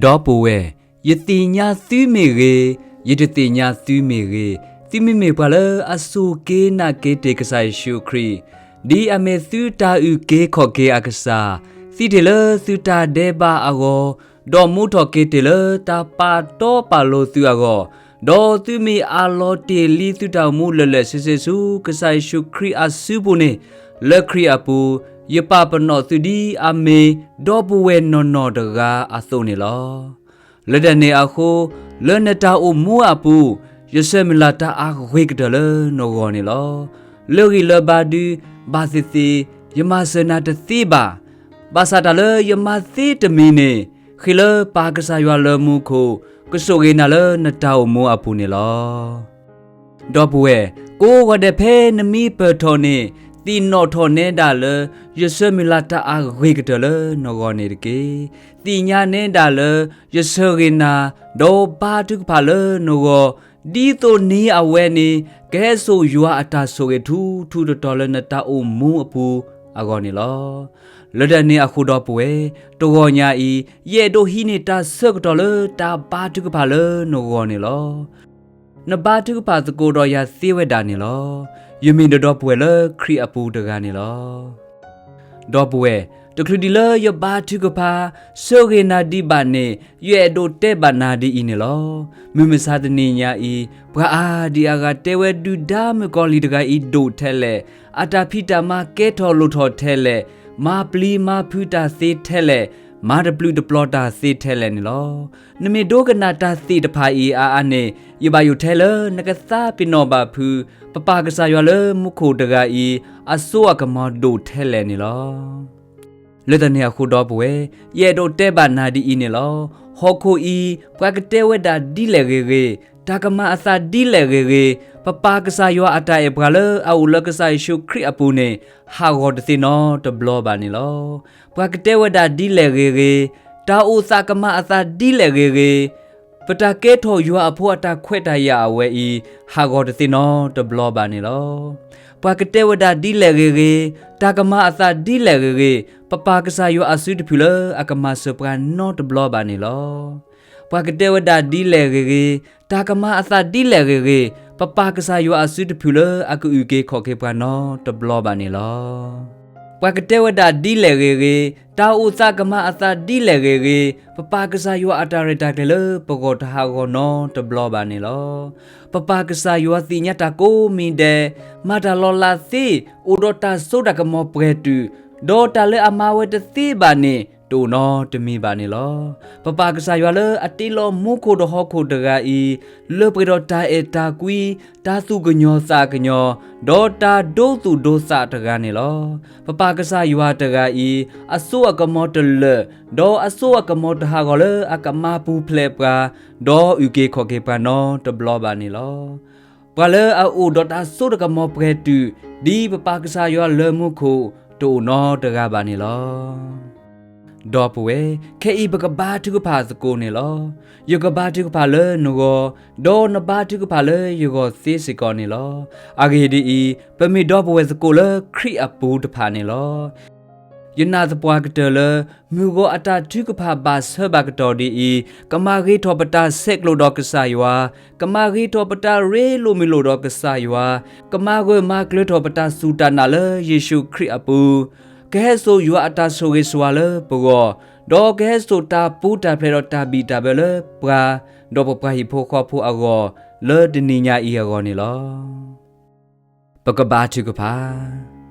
ဒီပုၢ်ဝဲၢ်, ယသ့ၣ်ညါသုမ့ၢ်ဂ့ၤ, ယတသ့ၣ်ညါသုမ့ၢ်ဂ့ၤ, သုမ့မ့ၢ်ပှၤလၢအစူၢ်က့ၤနာ်က့ၤတ့ၢ်ကစၢ်ယ့ၣ်ၡူးခရံာ်, ဒ်အမ့ၢ်သုတၢ်အုၣ်က့ၤခီၣ်က့ၤအကစၢ်, သံတ့ၢ်လၢသုတၢ်ဒဲးဘးအဂီၢ်, ဒီးမူထီၣ်က့ၤတ့ၢ်လၢတၢ်ပာ်တီပာ်လိၤသုအဂီၢ်, ဒီးသုမ့ၢ်အးလီၤတ့ၢ်လံသုတၢ်အိၣ်မူလၢာ်လၢာ်ဆ့ဆ့ဆူ ကစၢ်ယ့ၣ်ၡူးခရံာ်အစုပူၤန့ၣ်, လၢခရံာ်အပူၤ, ယပာ်ပနီၣ်သုဒ်အမ့ၢ်ဒီပုၢ်ဝဲၢ်နီၢ်နီၢ်တဂၤအသိးန့ၣ်လီၤ. လၢတၢ်န့ၣ်အဃိ, လၢနတၢ်အိၣ်မူအပူၤ, ယဆၢမုၢ်လၢ်တၢ်အဂ့ၤကတၢၢ်လၢနဂီၢ်န့ၣ်လီၤ. လၢဂံၢ်လၢဘါဒု, ဘၣ်သ့ၣ်သ့ၣ်, ယမၤစၢၤနၤတသ့ဘၣ်. ဘၣ်ဆၣ်တၢ်လၢယမၤသ့တမံၤန့ၣ်, ဃ့လၢပၢ်ကစၢ်ယွၤလၢမူခိၣ်, ကဆိၣ်ဂ့ၤနၤလၢနတၢ်အိၣ်မူအပူၤန့ၣ်လီၤ. ဒီပုၢ်ဝဲၢ်, ကိးဂၤဒဲးဖဲနမံပၢၢ်ထီၣ်န့ၣ်, သ့ၣ်နီၣ်ထီၣ်နဲဒၣ်လၢ ယဆၢမုၢ်လၢ်တၢ်အဂ့ၤကတၢၢ်လၢနဂီၢ်န့ၣ်တက့ၢ်. သ့ၣ်ညါနဲဒၣ်လၢ ယဆၢဂ့ၤနၤ, ဒီးဘါထုကဖၣ်လၢနဂီၢ်, ဒ်သိးနံၤအဝဲန့ၣ် ကဟဲစိာ်ယွၤအတၢ်ဆိၣ်ဂ့ၤထူထူတီတီလၢ နတၢ်အိၣ်မူအပူၤအဂီၢ်န့ၣ်လီၤ. လၢတၢ်န့ၣ်အဃိဒီပုၢ်ဝဲၢ်, တဂီၤညါအံၤ, ယအဲၣ်ဒိးဟံးန့ၢ်တၢ်ဆၢကတီၢ်လၢတၢ်ဘါထုကဖၣ်လၢနဂီၢ်န့ၣ်လီၤ. နဘါထုကဖၣ်သကိးဒီးယၤသ့ဝဲဒၣ်န့ၣ်လီၤ. ယမ့ၢ်နဒီပုၢ်ဝဲၢ်လၢခရံာ်အပူၤတဂၤန့ၣ်လီၤ. ဒီပုၢ်ဝဲၢ်, တချုးဒံးလၢယဘါထုကဖၣ်, ဆၢဂ့ၤနၤဒံးဘၣ်န့ၣ်, ယအဲၣ်ဒိးတဲဘၣ်နၤဒ်အံၤန့ၣ်လီၤ. မုၢ်မဆါတနံၤညါအံၤ, ပှၤအါဒံအါဂၤတဲဝဲဒုၣ်ဒါမုၣ်ကီၤလံၢ်တဂၤအံၤဒိၣ်ထဲလဲၣ်, အတၢ်ဖံးတၢ်မၤကဲထီၣ်လိၣ်ထီၣ်ထဲလဲၣ်, မၤပျံၤမၤဖုးတၢ်သ့ထဲလဲၣ်, မၤတပျုာ်တပျီၤတၢ်သ့ထဲလဲၣ်န့ၣ်လီၤ. နမ့ၢ်ဒိကနၣ်တၢ်သ့ၣ်တဖၣ်အံၤအါအါန့ၣ်, ယဘၣ်ယိၣ်ထဲလၢနကသးပ့ၤနီၣ်ဘၣ်ဖုး, ပပၢ်ကစၢ်ယွၤလၢမူခိၣ်တဂၤအံၤ, အစိအကမီၤဒိၣ်ထဲလဲၣ်န့ၣ်လီၤ. လၢတၢ်န့ၣ်အဃိဒီပုၢ်ဝဲၢ်, ယအဲၣ်ဒိးတဲဘၣ်နၤဒ်အံၤန့ၣ်လီၤ. ဟီၣ်ခိၣ်အံၤ, ပှၤကတဲဝဲဒၣ်ဒ်လဲၣ်ဂ့ၤဂ့ၤ, တၢ်ကမၤအသးဒ်လဲၣ်ဂ့ၤဂ့ၤ, ပပၢ်ကစၢ်ယွၤအတၢ်အဲၣ်ပှၤလၢအအိၣ်လၢကစၢ်ယ့ၣ်ၡူးခရံာ်အပူၤန့ၣ်, ဟးဂီၤတသ့နီတဘျီဘၣ်န့ၣ်လီၤ. ပှၤကတဲဝဲဒၣ်ဒ်လဲၣ်ဂ့ၤဂ့ၤ, တၢ်အိၣ်သးကမၤအသးဒ်လဲၣ်ဂ့ၤဂ့ၤ, ပတၢ်ကဲထီၣ်ယွၤအဖိအတၢ်ခွဲးတၢ်ယာ်အဝဲအံၤ, ဟးဂီၤတသ့နီတဘျီဘၣ်န့ၣ်လီၤ. ပှၤကတဲဝဲဒၣ်ဒ်လဲၣ်ဂ့ၤဂ့ၤ, တၢ်ကမၤအသးဒ်လဲၣ်ဂ့ၤဂ့ၤ, ပပၢ်ကစၢ်ယွၤအစုတဖုလၢအကမၤစၢၤပှၤနီတဘျီဘၣ်န့ၣ်လီၤ. ပှၤကတဲဝဲဒၣ်ဒ်လဲၣ်ဂ့ၤဂ့ၤ, တၢ်ကမၤအသးဒ်လဲၣ်ဂ့ၤဂ့ၤ, ပပၢ်ကစၢ်ယွၤအစုတဖုလၢအကအုၣ်က့ၤခီၣ်က့ၤပှၤနီတဘျီဘၣ်န့ၣ်လီၤ. ပှၤကတဲဝဲဒၣ်ဒ်လဲၣ်ဂ့ၤဂ့ၤ, တၢ်အိၣ်သးကမၤအသးဒ်လဲၣ်ဂ့ၤဂ့ၤ, ပပၢ်ကစၢ်ယွၤအတၢ်ရဲၣ်တၢ်ကျဲၤလၢပဂီၢ်တဟးဂီၤနီတဘျီဘၣ်န့ၣ်လီၤ. ပပၢ်ကစၢ်ယွၤသ့ၣ်ညါတၢ်ကိးမံၤဒဲး, မၤတၢ်လီၤလးသ့, အိၣ်ဒီးတၢ်စိတၢ်ကမီၤပှဲၤတုာ်, ဒီးတၢ်လၢအမၤဝဲတသ့ဘၣ်န့ၣ်, တအိၣ်နီတမံၤဘၣ်န့ၣ်လီၤ. ပပၢ်ကစၢ်ယွၤလၢအတ့လီၤမူခိၣ်ဒီးဟီၣ်ခိၣ်တဂၤအံၤ, လၢပှဲၤဒီးတၢ်အဲၣ်တၢ်ကွံ, တၢ်သူၣ်ကညီၤသးကညီၤ, ဒီးတၢ်ဒိသူၣ်ဒိသးတဂၤန့ၣ်လီၤ. ပပၢ်ကစၢ်ယွၤတဂၤအံၤ, အစိအကမီၤတလၢာ်, ဒီးအစိအကမီၤတဟးဂီၤလၢအကမၤပူၤဖျဲးပှၤ, ဒီးအုၣ်က့ၤခီၣ်က့ၤပှၤနီတဘျီဘၣ်န့ၣ်လီၤ. ပှၤလၢအအိၣ်ဒီးတၢ်စိတၢ်ကမီၤပှဲၤတုာ်, ဒ်ပပၢ်ကစၢ်ယွၤလၢမူခိၣ်, တအိၣ်နီတဂၤဘၣ်န့ၣ်လီၤ. ဒီပုၢ်ဝဲၢ်, ခဲအံၤပကဘါထုကဖၣ်သကိးန့ၣ်လီၤ. ယကဘါထုကဖၣ်လၢနဂီၢ်, ဒီးနဘါထုကဖၣ်လၢယဂီၢ်သ့စ့ၢ်ကီးန့ၣ်လီၤ. အဂ့ၢ်ဒ်အံၤ, ပမ့ၢ်ဒီပုၢ်ဝဲၢ်သကိးလၢခရံာ်အပူၤတဖၣ်န့ၣ်လီၤ. ယနာ်သပှၢ်ကတၢၢ်လၢ မုၢ်ဂီၤအတၢ်ထုကဖၣ်ဘၣ်ဆၢဘၣ်ကတီၢ်ဒ်အံၤ, ကမၤဂ့ၤထီၣ်ပတၢ်ဆဲးကျိးဒီးကစၢ်ယွၤ, ကမၤဂ့ၤထီၣ်ပတၢ်ရ့လိာ်မုာ်လိာ်ဒီးကစၢ်ယွၤ, ကမၤဂၢၢ်မၤကျၢၤထီၣ်ပတၢ်စူၢ်တၢ်နာ်လၢယ့ၣ်ၡူးခရံာ်အပူၤ, ကဟဲစိာ်ယွၤအတၢ်ဆိၣ်ဂ့ၤဆိၣ်ဝါလၢပဂီၢ်, ဒီးကဟဲစိာ်တၢ်ပူၤတၢ်ဖျဲးဒီးတၢ်ဘံၣ်တၢ်ဘၢလၢပှၤ, ဒီးပပှၤဟံၣ်ဖိဃီဖိအဂီၢ်, လၢတနံၤညါအံၤအဂီၢ်န့ၣ်လီၤ. ပကဘါထုကဖၣ်.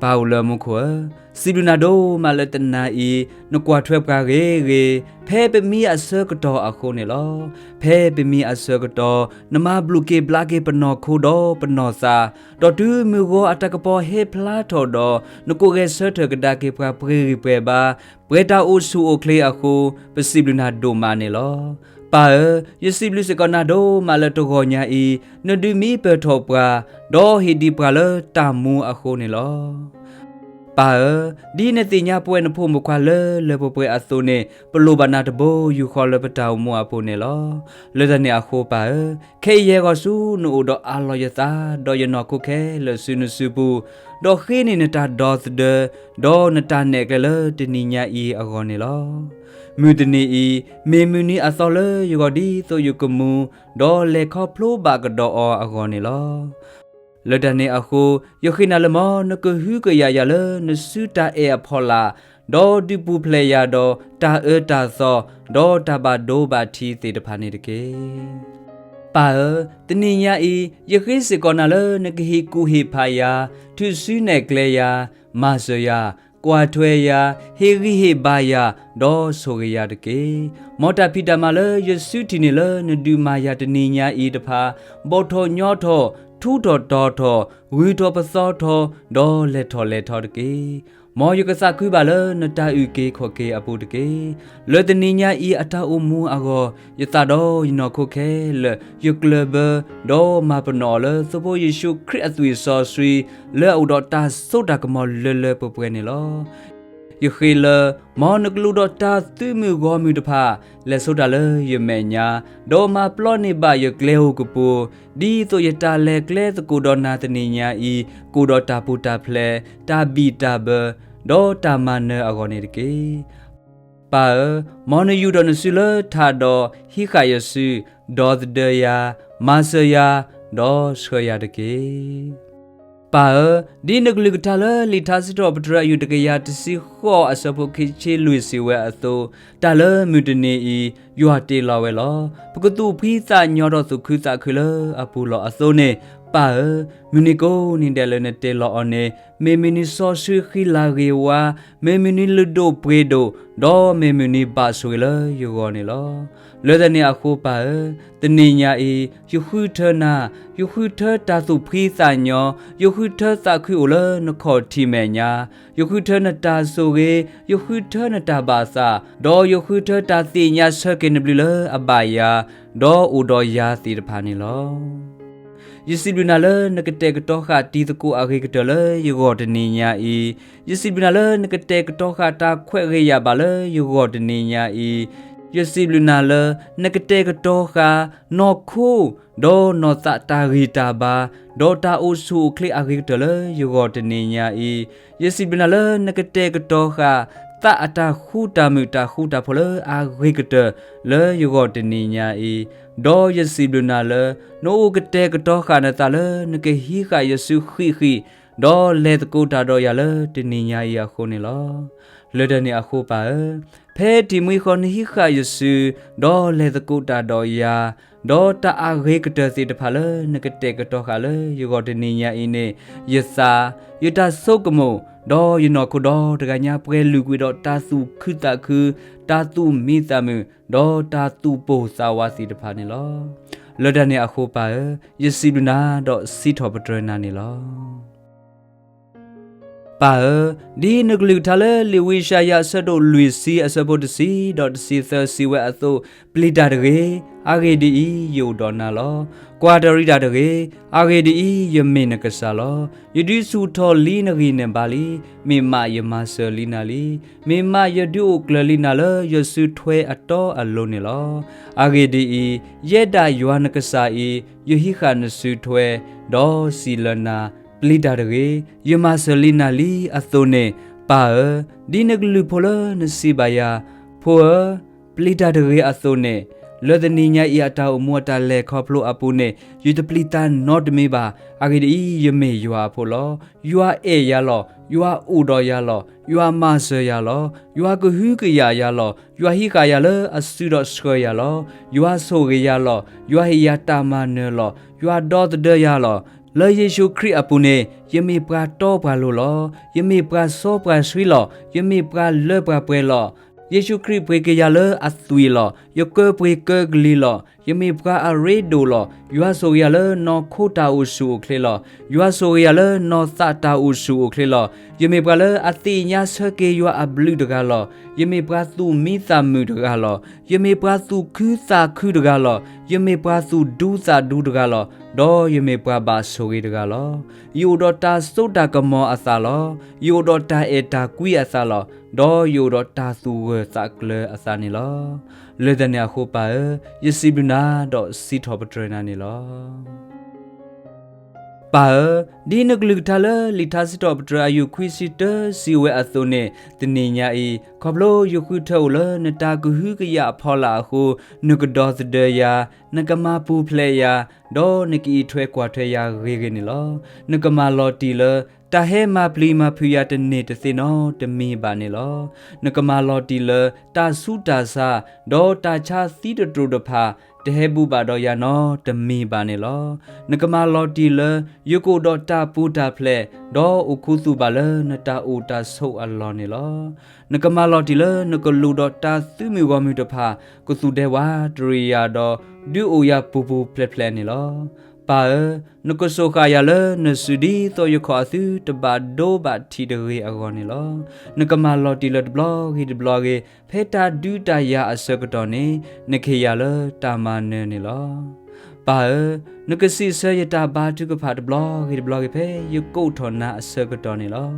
ပၢ်အိၣ်လၢမူခိၣ်ဧၢ, စံးဘျုးနၤဒိၣ်မးလၢတနၤအံၤ, နကွၢ်ထွဲပှၤဂ့ၤဂ့ၤ, ဖဲပမံအဆၢကတီၢ်အဃိန့ၣ်လီၤ. ဖဲပမံအဆၢကတီၢ်, နမၤဘျုးက့ၤဘျါက့ၤပနီၢ်ခိဒီးပနီၢ်သး, ဒီးတုၤမုၢ်ဂီၤအတၢ်ကပီၤဟဲဖျါထီၣ်ဒီး, နကိးဂဲၤဆၢထၢၣ်ကဒါက့ၤပှၤပှဲၤဂံၢ်ပှဲၤဘါ, ပှဲၤတၢ်အိၣ်ဆူၣ်အိၣ်ချ့အဃိ, ပစံးဘျုးနၤဒိၣ်မးန့ၣ်လီၤ. ပၢ်ဧၢ, ယစံးဘျုးစ့ၢ်ကီးနၤဒိၣ်မးလၢတဂီၤညါအံၤ, နဒုးမံပၢၢ်ထီၣ်ပှၤ, ဒီးဟ့ၣ်ဒံးပှၤလၢတၢ်မူအဃိန့ၣ်လီၤ. ပၢ်ဧၢ, ဒ်နသ့ၣ်ညါပဝဲနဖိမုၣ်ခွါလၢလၢပှဲၤပှဲၤအသိးန့ၣ်, ပလိၣ်ဘၣ်နၤတဘိယူၢ်ဃီလၢပတၢ်အိၣ်မူအပူၤန့ၣ်လီၤ. လၢတၢ်န့ၣ်အဃိပၢ်ဧၢ, ခဲအံၤယဲၢ်ဂီၤဆူနအိၣ်ဒီးအးလီၤယသး, ဒီးယနီၢ်ခိခဲလၢာ်ဆူနစုပူၤ, ဒီးဃ့န့ၢ်နတၢ်ဒီသဒၢ, ဒီးနတၢ်နဲၣ်ကျဲလၢတနံၤညါအံၤအဂီၢ်န့ၣ်လီၤ. မုၢ်တနံၤအံၤ မ့ၢ်မုၢ်နံၤအသီလၢယဂီၢ်ဒ်သိးယကမူ ဒီးလဲၤခီဖျိဘၣ်ကဒီးအီၤအဂီၢ်န့ၣ်လီၤ. လၢတၢ်န့ၣ်အဃိ ယဃ့နၤလၢ မ်နကဟုကယာ်ယၤလၢနစုတၢ်အဲၣ်အဖီလာ်, ဒီးဒုးပူၤဖျဲးယၤဒီးတၢ်အၢတၢ်သီ, ဒီးတၢ်ဘၣ်ဒိဘၣ်ထံးသ့ၣ်တဖၣ်န့ၣ်တက့ၢ်. ပၢ်ဧၢ, တနံၤညါအံၤ ယဃ့စ့ၢ်ကီးနၤလၢနကဟ့ၣ်ကူၣ်ဟ့ၣ်ဖးယၤ, ထုးစုနဲၣ်ကျဲယၤ, မၤစၢၤယၤ, ကွၢ်ထွဲယၤ, ဟ့ၣ်ဂံၢ်ဟ့ၣ်ဘါယၤ, ဒီးဆိၣ်ဂ့ၤယၤတက့ၢ်. မ်တၢ်ဖံးတၢ်မၤလၢယစုထံၣ်န့ၢ်လၢနဒုးမၤယၤတနံၤညါအံၤတဖၣ် ဘီၣ်ထီၣ်ညီထီၣ်, ထူးထီၣ်တီၤထီၣ်, ဂုၤထီၣ်ပသီထီၣ်, ဒီးလဲၤထီၣ်လဲၤထီတက့ၢ်. မ်ယကသးခုဘၣ်လၢနတၢ်အုၣ်က့ၤခီၣ်က့ၤအပူၤတက့ၢ်. လၢတနံၤညါအံၤအတၢ်အိၣ်မူအဂီၢ် ယသးဒီးယနီၢ်ခိခဲလၢာ်, ယကျၢၢ်ဘၢ, ဒီးမၤပနီၣ်အီၤလၢသိဖိယ့ၣ်ၡူးခရံာ်အသွံၣ်စီဆှံ လၢအအိၣ်ဒီးတၢ်စိတၢ်ကမီၤလၢလၢပှဲၤပှဲၤန့ၣ်လီၤ. ယဃ့လၢ မ်နကလူးဒီးတၢ်သုးမုၢ်ဂီၢ်မုၢ်တဖၣ် လဲၤဆိတၢ်လၢယမဲာ်ညါ, ဒီးမၤပျီန့ၢ်ဘၣ်ယကျဲဧိၤကပူၤ, ဒ်သိးယတၢ်လဲၤကျဲသကိးဒီးနၤတနံၤညါအံၤ ကအိၣ်ဒီးတၢ်ပူၤတၢ်ဖျဲး, တၢ်ဘံၣ်တၢ်ဘၢ, ဒီးတၢ်မၤနၢၤအဂီၢ်န့ၣ်တက့ၢ်. ပၢ်ဧၢ, မ်နယူာ်ထီၣ်နစုလၢထးဒီးဟံးဃာ်ယစု, ဒီသဒၢယၤ, မၤစၢၤယၤ, ဒီးဆှၢယၤတက့ၢ်. ပၢ်ဧၢ, ဒ်နကလုၢ်ကထါလၢလံာ်ထါစံးထီၣ်ပတြၢၤအယုၢ်တကယၤတဆံဃိးအဆၢဖိခံဆံလွံၢ်စံးဝဲအသိး, တၢ်လၢမုၢ်တနံၤအံၤ ယွၤတ့လီၤဝဲလီၤ. ပကသူၣ်ဖှံသးညီဒီးသူၣ်ခုသးခုလၢအပူၤလီၤအသိးန့ၣ်, ပၢ်ဧၢ, မုၢ်နံၤကိးနံၤဒဲးလၢနတ့လီၤအီၤန့ၣ် မ့ၢ်မုၢ်နံၤစီဆှံဃံလၤဂ့ၤဝါ, မ့ၢ်မုၢ်နံၤလုၢ်ဒိၣ်ပှ့ၤဒိၣ်, ဒီးမ့ၢ်မုၢ်နံၤဘၣ်ဆိၣ်ဂ့ၤလၢယဂီၢ်န့ၣ်လီၤ. လၢတၢ်န့ၣ်အဃိပၢ်ဧၢ, တနံၤညါအံၤ ယဃုထၢနၤ, ယဃုထၢတၢ်သူၣ်ဖှံသးညီ, ယဃုထၢသးခုအိၣ်လၢနခီၣ်ထံးမဲာ်ညါ, ယဃုထၢနတၢ်ဆိၣ်ဂ့ၤ, ယဃုထၢနတၢ်ဘၣ်သး, ဒီးယဃုထၢတၢ်သ့ၣ်ညါဆၢက့ၤနဘျုးလၢအဘၣ်ယၤ, ဒီးအိၣ်ဒီးယၤသ့ၣ်တဖၣ်န့ၣ်လီၤ. ယစံးဘျုးနၤလၢနကတဲာ်ကတီၤဃာ်တံၤသကိးအဂ့ၤကတၢၢ်လၢယဂီၢ်တနံၤညါအံၤ, ယစံးဘျုးနၤလၢနကတဲာ်ကတီၤဃာ်တၢ်ခွဲးဂ့ၤယာ်ဘၣ်လၢယဂီၢ်တနံၤညါအံၤ, ယစံးဘျုးနၤလၢနကတဲာ်ကတီၤဃာ်နီၢ်ခိ ဒီးနီၢ်သးတၢ်ဂံၢ်တၢ်ဘါ, ဒီးတၢ်အိၣ်ဆူၣ်အိၣ်ချ့အဂ့ၤကတၢၢ်လၢယဂီၢ်တနံၤညါအံၤ, ယစံးဘျုးနၤလၢနကတဲာ်ကတီၤဃာ် သးအတၢ်ဃူတၢ်မုာ်တၢ်ဃူတၢ်ဖိးလၢအဂ့ၤကတၢၢ်လၢယဂီၢ်တနံၤညါအံၤ, ဒီးယစံးဘျုးနၤလၢ နအိၣ်ကတဲာ်ကတီၤဃာ်နသးလၢနကဟံးဃာ်ယစုဃံးဃံး, ဒီးလဲၤသကိးတၢ်ဒီးယၤလၢတနံၤညါအံၤအဃိန့ၣ်လီၤ. လၢတၢ်န့ၣ်အဃိပၢ်ဧၢ, ဖဲတံၤမှံဃီနဟံးဃာ်ယစု, ဒီးလဲၤသကိးတၢ်ဒီးယၤ, ဒီးတၢ်အဂ့ၤကတၢၢ်သ့ၣ်တဖၣ်လၢနကတဲာ်ကတီၤဃာ်လၢယဂီၢ်တနံၤညါအံၤန့ၣ်, ယသး, ယတၢ်ဆိကမိၣ်, ဒီးယနီၢ်ခိဒီတဂၤညါပှဲၤလုာ်ကွံာ်ဒီးတၢ်သူၣ်ခုသးခု, တၢ်သူၣ်မံသးမုာ်, ဒီးတၢ်သူၣ်ပိၢ်သးဝးသ့ၣ်တဖၣ်န့ၣ်လီၤ. လၢတၢ်န့ၣ်အဃိပၢ်ဧၢ, ယစံးဘျုးနၤဒီးစံးထီၣ်ပတြၢၤနၤန့ၣ်လီၤ. ပၢ်ဧၢ, ဒ်နကလုၢ်ကထါလၢလံာ်ဝံယၡါယၤအဆၢဒိၣ်လွံၢ်ဆံအဆၢဖိတဆံဒီးတဆံသၢစံးဝဲအသိး, ပျံၤတၢ်တဂ့ၤ, အဂ့ၢ်ဒ်အံၤ, ယအိၣ်ဒီးနၤလီၤ. ကွၢ်တရံးတၢ်တဂ့ၤ, အဂ့ၢ်ဒ်အံၤ, ယမ့ၢ်နကစၢ်လီၤ. ယဒုးဆူၣ်ထီၣ်လံနဂံၢ်နဘါလံ, မ့ၢ်မးယမၤစၢၤလံနၤလံ. မ့ၢ်မးယဒုးအိၣ်ကျၢၤလံနၤလၢယစုထွဲအတီအလိၤန့ၣ်လီၤ. အဂ့ၢ်ဒ်အံၤ, ယဲဒၣ်ယွၤနကစၢ်အံၤ, ယဟံးဃာ်နစုထွဲ, ဒီးစံးလၢနၤ, ပျံၤတၢ်တဂ့ၤ, ယမၤစၢၤလံနၤလံအသိးန့ၣ်, ပၢ်ဧၢ, ဒ်နကလုၢ်ဖိလၢနစံးဘၣ်ယၤ, ဖိဧၢ, ပျံၤတၢ်တဂ့ၤအသိးန့ၣ်, လၢတနံၤညါအံၤအတၢ်အိၣ်မူအတၢ်လဲၤခီဖျိအပူၤန့ၣ်, ယတပျံၤတၢ်နီတမံၤဘၣ်. အဂ့ၢ်ဒ်အံၤ, ယမ့ၢ်ယွၤအဖိလီၤ. ယွၤအဲၣ်ယၤလီၤ. ယွၤအိၣ်ဒီးယၤလီၤ. ယွၤမၤစၢၤယၤလီၤ. ယွၤကဟုကယာ်ယၤလီၤ. ယွၤဟံးဃာ်ယၤလၢအစုဒီးဆှၢယၤလီၤ. ယွၤဆိၣ်ဂ့ၤယၤလီၤ. ယွၤဟ့ၣ်ယၤတၢ်မၤနၢၤလီၤ. ယွၤဒီသဒၢယၤလီၤ. လၢယ့ၣ်ၡူးခရံာ်အပူၤန့ၣ်, ယမ့ၢ်ပှၤတီပှၤလိၤလီၤ. ယမ့ၢ်ပှၤစီပှၤဆှံလီၤ. ယမ့ၢ်ပှၤလၢပှၤပှဲၤလီၤ. ယ့ၣ်ၡူးခရံာ်ပှ့ၤက့ၤယၤလၢအသွံၣ်လီၤ. ယကၢပှ့ၤကၢကလံၤလီၤ. ယမ့ၢ်ပှၤအရ့ဒိၣ်လီၤ. ယွၤဆိၣ်ဂ့ၤယၤလၢနီၢ်ခိတၢ်အိၣ်ဆူၣ်အိၣ်ချ့လီၤ. ယွၤဆိၣ်ဂ့ၤယၤလၢနီၢ်သးတၢ်အိၣ်ဆူၣ်အိၣ်ချ့လီၤ. ယမ့ၢ်ပှၤလၢအသ့ၣ်ညါဆၢက့ၤယွၤအဘျုးတဂၤလီၤ. ယမ့ၢ်ပှၤသူၣ်မံသးမုာ်တဂၤလီၤ. ယမ့ၢ်ပှၤသူၣ်ခုသးခုတဂၤလီၤ. ယမ့ၢ်ပှၤသူၣ်ဒူသးဒူတဂၤလီၤ. ဒီးယမ့ၢ်ပှၤဘၣ်ဆိၣ်ဂ့ၤတဂၤလီၤ. ယအိၣ်ဒီးတၢ်စိတၢ်ကမီၤအသးလီၤ. ယအိၣ်ဒီးတၢ်အဲၣ်တၢ်ကွံအသးလီၤ. ဒီးယအိၣ်ဒီးတၢ်သူၣ်ဂၢၢ်သးကျၢၤအသးန့ၣ်လီၤ. လၢတၢ်န့ၣ်အဃိပၢ်ဧၢ, ယစံးဘျုးနၤဒီးစံးထီၣ်ပတြၢၤနၤန့ၣ်လီၤ. ပၢ်ဧၢ, ဒ်နကလုၢ်ကထါလၢလံာ်ထါစံးထီၣ်ပတြၢၤအယုၢ်ခွံဆံတၢစံးဝဲအသိးန့ၣ်, တနံၤညါအံၤ ခီဖျိယဃုထၢအိၣ်လၢနတၢ်ကဟုကယာ်အဖီလာ်အဃိ, နကဒီသဒၢယၤ, နကမၤပူၤဖျဲးယၤ, ဒီးနကအံးထွဲကွၢ်ထွဲယၤဂ့ၤဂ့ၤန့ၣ်လီၤ. နကမၤလီၤတံၢ်လၢ တၢ်ဟဲမၤပျံၤမၤဖုးယၤတန့ၢ်တသ့ၣ်နီတမံၤဘၣ်န့ၣ်လီၤ. နကမၤလီၤတံၢ်လၢ တၢ်ဆူးတၢ်ဆါ, ဒီးတၢ်ဆါသံတတြိာ်တဖၣ် တဟဲဘူးဘၣ်ဒီးယၤနီတမံၤဘၣ်န့ၣ်လီၤ. နကမၤလီၤတံၢ်လၢ ယကအိၣ်ဒီးတၢ်ပူၤတၢ်ဖျဲး, ဒီးအိၣ်ခူသူၣ်ဘၣ်လၢနတၢ်အိၣ်တၢ်ဆိးအလီၢ်န့ၣ်လီၤ. နကမၤလီၤတံၢ်လၢနကလူးဒီးတၢ်သုးမုၢ်ဂီၢ်မုၢ်တဖၣ် ကသူၣ်ဒဲဝးတရံးယၤဒီး ဒုးအိၣ်ယၤပူၤပူၤဖျဲးဖျဲးန့ၣ်လီၤ. ပၢ်ဧၢ, နကစိာ်ဃာ်ယၤလၢနစုဒ်သိးယခီၣ်အသုတဘၣ်ဒိဘၣ်ထံးတဂ့ၤအဂီၢ်န့ၣ်လီၤ. နကမၤလီၤတံၢ်လၢတဘျီဂ့ၤတဘျီဂ့ၤ ဖဲတၢ်ဒုးတၢ်ယၤအဆၢကတီၢ်န့ၣ် နကဟ့ၣ်ယၤလၢတၢ်မၤနၢၤန့ၣ်လီၤ. ပၢ်ဧၢ, နကစံးဆၢယတၢ်ဘါထုကဖၣ်တဘျီဂ့ၤတဘျီဂ့ၤ ဖဲယကိးထီၣ်နၤအဆၢကတီၢ်န့ၣ်လီၤ.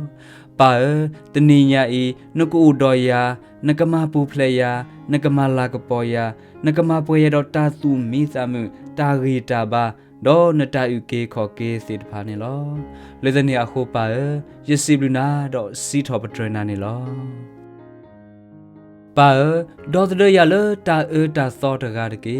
ပၢ်ဧၢ, တနံၤညါအံၤ နကအိၣ်ဒီးယၤ, နကမၤပူၤဖျဲးယၤ, နကမၤလၤကပီၤယၤ, နကမၤပှဲၤယၤဒီးတၢ်သူၣ်မံသးမုာ်, တၢ်ဂံၢ်တၢ်ဘါ, ဒီးနတၢ်အုၣ်က့ၤခီၣ်က့ၤသ့ၣ်တဖၣ်န့ၣ်လီၤ. လၢတၢ်န့ၣ်အဃိပၢ်ဧၢ, ယစံးဘျုးနၤဒီးစံးထီၣ်ပတြၢၤနၤန့ၣ်လီၤ. ပၢ်ဧၢ, ဒီသဒၢယၤလၢတၢ်အၢတၢ်သီတဂၤတက့ၢ်. ဒီ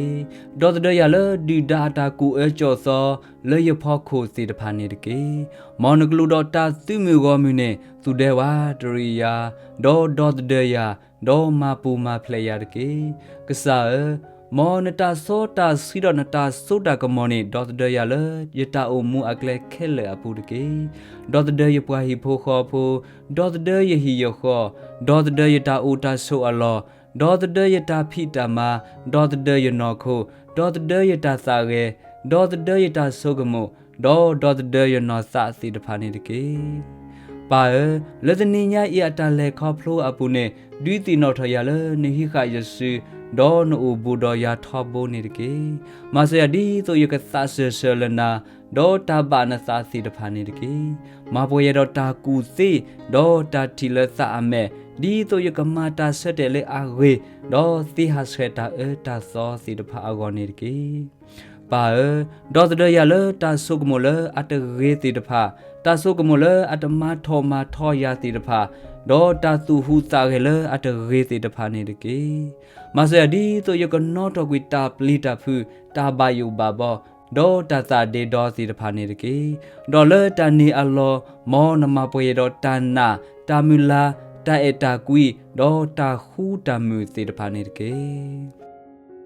သဒၢယၤလၢဒုၣ်ဒါအတၢ်ကူၣ်အၢကၠီၣ်သီ လၢယဖီခိၣ်သ့ၣ်တဖၣ်န့ၣ်တက့ၢ်. မ်နကလူးဒီးတၢ်သုးမုၢ်ဂီၢ်မုၢ်န့ၣ် သူၣ်ဒဲဝးတရံးယၤ, ဒီးဒီသဒၢယၤ, ဒီးမၤပူၤမၤဖျဲးယၤတက့ၢ်. ကစၢ်ဧၢ, မ်နတၢ်စီတၢ်ဆှံဒီးနတၢ်စိတၢ်ကမီၤန့ၣ် ဒီသဒၢယၤလၢယတၢ်အိၣ်မူအကျဲခဲလၢာ်အပူၤတက့ၢ်. ဒီသဒၢယပှၤဟံၣ်ဖိဃီဖိ, ဒီသဒၢယဟံၣ်ယဃီ, ဒီသဒၢယတၢ်အိၣ်တၢ်ဆိးအလီၢ်, ဒီသဒၢယတၢ်ဖံးတၢ်မၤ, ဒီသဒၢယနီၢ်ခိ, ဒီသဒၢယတၢ်သးဂဲၤ, ဒီသဒၢယတၢ်ဆိကမိၣ်, ဒီးဒီသဒၢယနီၢ်သးသ့ၣ်တဖၣ်န့ၣ်တက့ၢ်. ပၢ်ဧၢ, လၢတနံၤညါအံၤအတၢ်လဲၤခီဖျိအပူၤန့ၣ် ဒုးသ့ၣ်နီၣ်ထီၣ်ယၤလၢနဟံးဃာ်ယစု, ဒီးနအိၣ်ဘူးဒီးယၤထီဘိန့ၣ်တက့ၢ်. မၤစၢၤယၤဒ်သိးယကသးစၢၢ်ဆၢလၢနၤ, ဒီးတၢ်ဘၣ်နသးသ့ၣ်တဖၣ်န့ၣ်တက့ၢ်. မၤပှဲၤယၤဒီးတၢ်ကူၣ်သ့, ဒီးတၢ်ထံၣ်လၢသးအမဲာ်, ဒ်သိးယကမၤတၢ်ဆၢတဲာ်လၢအဂ့ၤ, ဒီးသ့ဟးဆှဲးတၢ်အၢတၢ်သီသ့ၣ်တဖၣ်အဂီၢ်န့ၣ်တက့ၢ်. ပၢ်ဧၢ, ဒီသဒၢယၤလၢတၢ်ဆိကမိၣ်လၢအတဂ့ၤသ့ၣ်တဖၣ်, တၢ်ဆိကမိၣ်လၢအတမၤထီၣ်မၤထီယၤသ့ၣ်တဖၣ်, ဒီးတၢ်သူၣ်ဟူးသးဂဲၤလၢအတဂ့ၤသ့ၣ်တဖၣ်န့ၣ်တက့ၢ်. မၤစၢၤယၤဒ်သိးယကနီထီၣ်ကွံာ်တၢ်ပျံၤတၢ်ဖုး, တၢ်ဘၣ်ယိၣ်ဘၣ်ဘီ, ဒီးတၢ်သးဒ့ဒီသ့ၣ်တဖၣ်န့ၣ်တက့ၢ်. ဒီးလၢတၢ်န့ၣ်အလီၢ်, မ်နမၤပှဲၤယၤဒီးတၢ်နာ်, တၢ်မုၢ်လၢ်, တၢ်အဲၣ်တၢ်ကွံ, ဒီးတၢ်ဃူတၢ်မုာ်သ့ၣ်တဖၣ်န့ၣ်တက့ၢ်.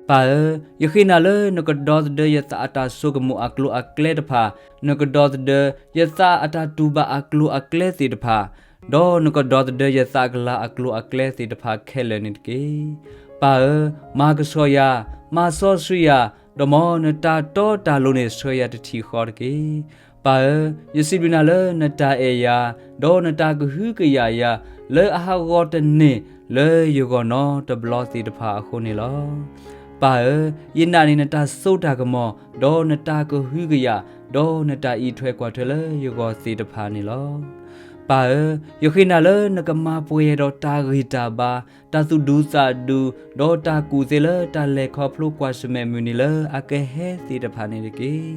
ပၢ်ဧၢ, ယဃ့နၤလၢနကဒီသဒၢယသးအတၢ်ဆိကမိၣ်အကျိၤအကျဲတဖၣ်, နကဒီသဒၢယသးအတၢ်တူၢ်ဘၣ်အကျိၤအကျဲသ့ၣ်တဖၣ်, ဒီးနကဒီသဒၢယသးကလၤအကျိၤအကျဲသ့ၣ်တဖၣ်ခဲလၢာ်န့ၣ်တက့ၢ်. ပၢ်ဧၢ, မၤကဆှီယၤ, မၤစီဆှံယၤ, ဒီးမ်နတၢ်တီတၢ်လိၤန့ၣ်ဆှၢယၤတထံၣ်ဃီတက့ၢ်. ပၢ်ဧၢ, ယစံးဘျုးနၤလၢနတၢ်အဲၣ်ယၤ, ဒီးနတၢ်ကဟုကယာ်ယၤ, လၢအဟးဂီၤတန့ၢ်လၢယဂီၢ်နီတဘျီသ့ၣ်တဖၣ်အဃိန့ၣ်လီၤ. ပၢ်ဧၢ, ယနာ်န့ၢ်နတၢ်စိတၢ်ကမီၤ, ဒီးနတၢ်ကဟုကယာ်, ဒီးနတၢ်အံးထွဲကွၢ်ထွဲလၢယဂီၢ်သ့ၣ်တဖၣ်န့ၣ်လီၤ. ပၢ်ဧၢ, ယဃ့နၤလၢနကမၤပှဲၤယၤဒီးတၢ်ဂံၢ်တၢ်ဘါ, တၢ်သူၣ်ဒူသးဒူ, ဒီးတၢ်ကူၣ်သ့လၢတၢ်လဲၤခီဖျိကွၢ်ဆၢၣ်မဲာ်မုၢ်နံၤလၢအကဟဲသ့ၣ်တဖၣ်န့ၣ်တက့ၢ်.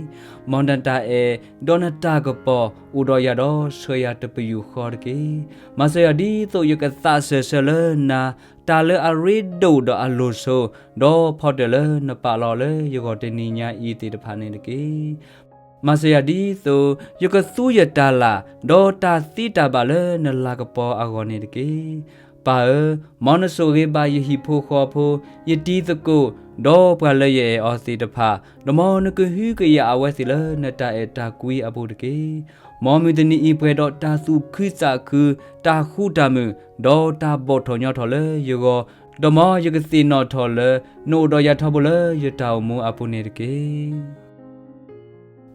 မ်နတၢ်အဲၣ်, ဒီးနတၢ်ကပီၤအိၣ်ဒီးယၤဒီးဆှၢယၤတပယူာ်ဃီတက့ၢ်. မၤစၢၤယၤဒ်သိးယကသးစၢၢ်ဆၢလၢနၤ, တၢ်လၢအရ့ဒိၣ်ဒီးအလိၤဆိ, ဒီးဖီတၢၣ်လၢနပာ်လီၤလၢယဂီၢ်တနံၤညါအံၤသ့ၣ်တဖၣ်န့ၣ်တက့ၢ်. မၤစၢၤယၤဒ်သိးယကသူယတၢ်လၢ်, ဒီးတၢ်သ့တၢ်ဘၣ်လၢနလၤကပီၤအဂီၢ်န့ၣ်တက့ၢ်. ပၢ်ဧၢ, မ်နဆိၣ်ဂ့ၤဘၣ်ယဟံၣ်ဖိဃီဖိ, ယတံၤသကိး, ဒီးပှၤလၢယအဲၣ်အီၤသ့ၣ်တဖၣ်, ဒီးမ်နကဟုကယာ်အဝဲသ့ၣ်လၢနတၢ်အဲၣ်တၢ်ကွံအပူၤတက့ၢ်. မ်မုၢ်တနံၤအံၤပှဲၤဒီးတၢ်သူၣ်ခုသးခု, တၢ်ဃူတၢ်မုာ်, ဒီးတၢ်ဘီၣ်ထီၣ်ညီထီၣ်လၢယဂီၢ်, ဒီးမ်ယကသ့ၣ်နီၣ်ထီၣ်လၢ နအိၣ်ဒီးယၤထီဘိလၢယတၢ်အိၣ်မူအပူၤန့ၣ်တက့ၢ်.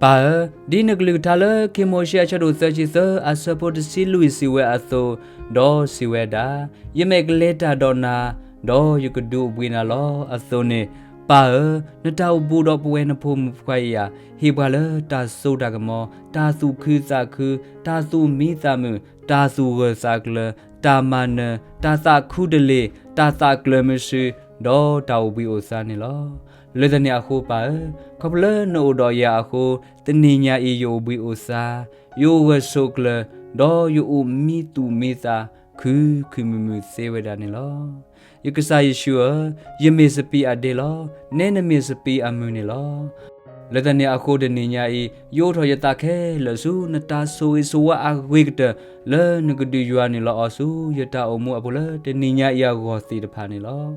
ပၢ်ဧၢ, ဒ်နကလုၢ်ကထါလၢခံမိၤၡ့အဆၢဒိၣ်သၢဆံသၢအဆၢဖိတဆံလွံၢ်စံးဝဲအသိး, ဒီးစံးဝဲဒၣ်, ယမဲာ်ကလဲၤတၢ်ဒီးနၤ, ဒီးယကဒုးအိၣ်ဘှံးနၤလီၤ. အသိးန့ၣ်, ပၢ်ဧၢ, နတၢ်အိၣ်ဘူးဒီးပဝဲနဖိမုၣ်ဖိခွါအံၤဧါ, ဟ့ၣ်ပှၤလၢတၢ်စိတၢ်ကမီၤ, တၢ်သူၣ်ခုသးခု, တၢ်သူၣ်မံသးမုာ်, တၢ်သူၣ်ဂၢၢ်သးကျၢၤ, တၢ်မၤနၢၤ, တၢ်သးခူတလ့ၢ်, တၢ်သးကျၢၤမုဆူ, ဒီးတၢ်အိၣ်ဘှံးအိၣ်သါန့ၣ်လီၤ. လၢတၢ်န့ၣ်အဃိပၢ်ဧၢ, ခီဖျိလၢနအိၣ်ဒီးယၤအဃိ, တနံၤညါအံၤယအိၣ်ဘှံးအိၣ်သါ, ယအိၣ်ဂၢၢ်ဆိးကျၢၤ, ဒီးယအိၣ်မံသူၣ်မံသး, ခုၣ်ခုၣ်မုာ်မုာ်သ့ဝဲဒၣ်န့ၣ်လီၤ. ယကစၢ်ယ့ၣ်ၡူးဧၢ, ယမ့ၢ်စပံးအဒ့လီၤ, နဲနမ့ၢ်စပံးအမုၢ်န့ၣ်လီၤ. လၢတၢ်န့ၣ်အဃိတနံၤညါအံၤ, ယအိးထီၣ်ယသးခဲလၢာ်ဆူနတၢ်ဆိၣ်ဂ့ၤဆိၣ်ဝါအဂ့ၤကတၢၢ်, လၢနကဒုးယွၤနုာ်လီၤအီၤဆူယတၢ်အိၣ်မူအပူၤလၢတနံၤညါအံၤအဂီၢ်သ့ၣ်တဖၣ်န့ၣ်လီၤ.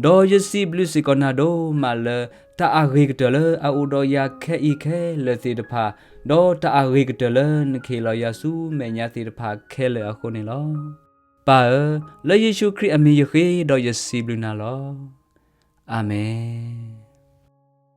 ဒီးယစံးဘျုးစ့ၢ်ကီးနၤဒိၣ်မးလၢ တၢ်အဂ့ၤကတၢၢ်လၢအအိၣ်ဒီးယၤခဲအံၤခဲလၢာ်သ့ၣ်တဖၣ်, ဒီးတၢ်အဂ့ၤကတၢၢ်လၢနကဟ့ၣ်လီၤယၤဆူမဲာ်ညါသ့ၣ်တဖၣ်ခဲလၢာ်အဃိန့ၣ်လီၤ. ပၢ်ဧၢ, လၢယ့ၣ်ၡူးခရံာ်အမံၤယဃ့ဒီးယစံးဘျုးနၤလီၤ. အၤမ့ၣ်.